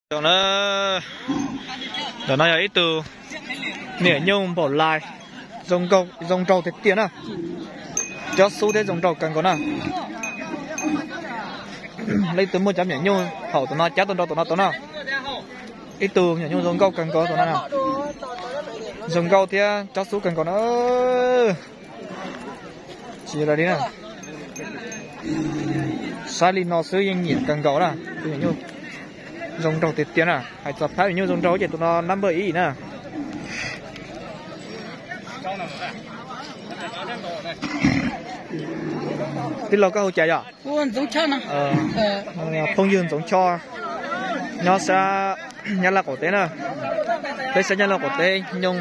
Ntawm no, ntawm no yog ib tug me nyuam nyuj npaum lais, zoo nraug tiag tiag na. Cob xub thiab zoo nraug kawg nkaus na. Leej twg muaj cov me nyuam nyuj haum tus no cab tuaj nrau tus no tau na. Ib tug me nyuam nyuj zoo nkauj kawg nkaus tus no na. Zoo nkauj thiab cob xub kawg nkaus na. Tsis li na, saib li no xwb yeej nyiam kawg nkaus na. Tus me nyuam nyuj zoo nraug tiag tiag na. Hais txog phab me nyuam nyuj zoo nraug ces tus no number ib na. Tij laug koj hu cas yom? Phooj ywg Ntxoov Choj, nyob sab Nyab Laj qaum teb na. Peb sab Nyab Laj qaum teb, niam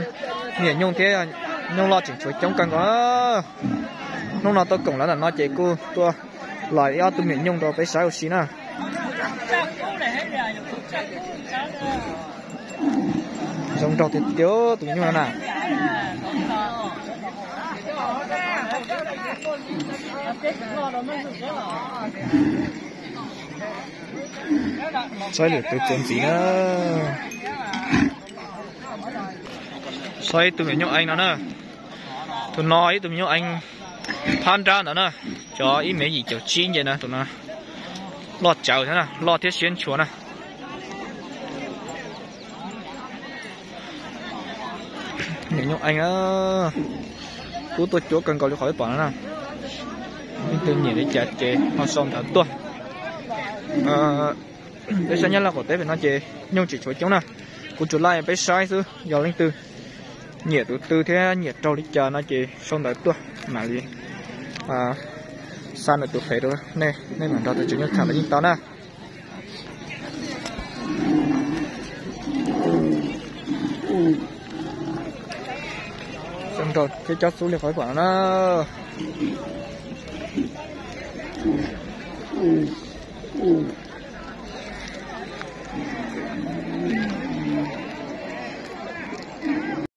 nyuj thiab nyuj loj tseem tshuav coob kawg nkaus. Hnub no tuaj koom lawv ntawm no ces kuj tuaj los ib ob tug me nyuam nyuj rau peb saib ua si na. Zoo nraug tiag tiag tus me nyuam nyuj no na. Saib lwm tus txiav ntxiv na. Saib ib tug me nyuam nyuj eev no na. Tus no ib tug me nyuam nyuj eev phab nrab ntawd na. Cov ib mev yim caum tsib nce na, tus no loj tsawv thiab na, loj thiab siab ntshuas na. Me nyuam nyuj eev, kub tuaj cuab kawg nkaus li qhov peb pom no na. Leej twg nyiam li cas ces ho sau ntawv tuaj. Peb sab Nyab Laj qaum teb pem no ces nyuj tseem tshuav coob na. Kuv tsuas laij peb saib xwb, yog leej twg nyiam tus twg thiab nyiam raug li cas no ces sau ntawv tuaj mam li xa nws tus fev rau nej, nej mam nrog tus tswv nyuj tham los yeej tau na. Zoo nraug thiab cob xub li qhov peb pom no na.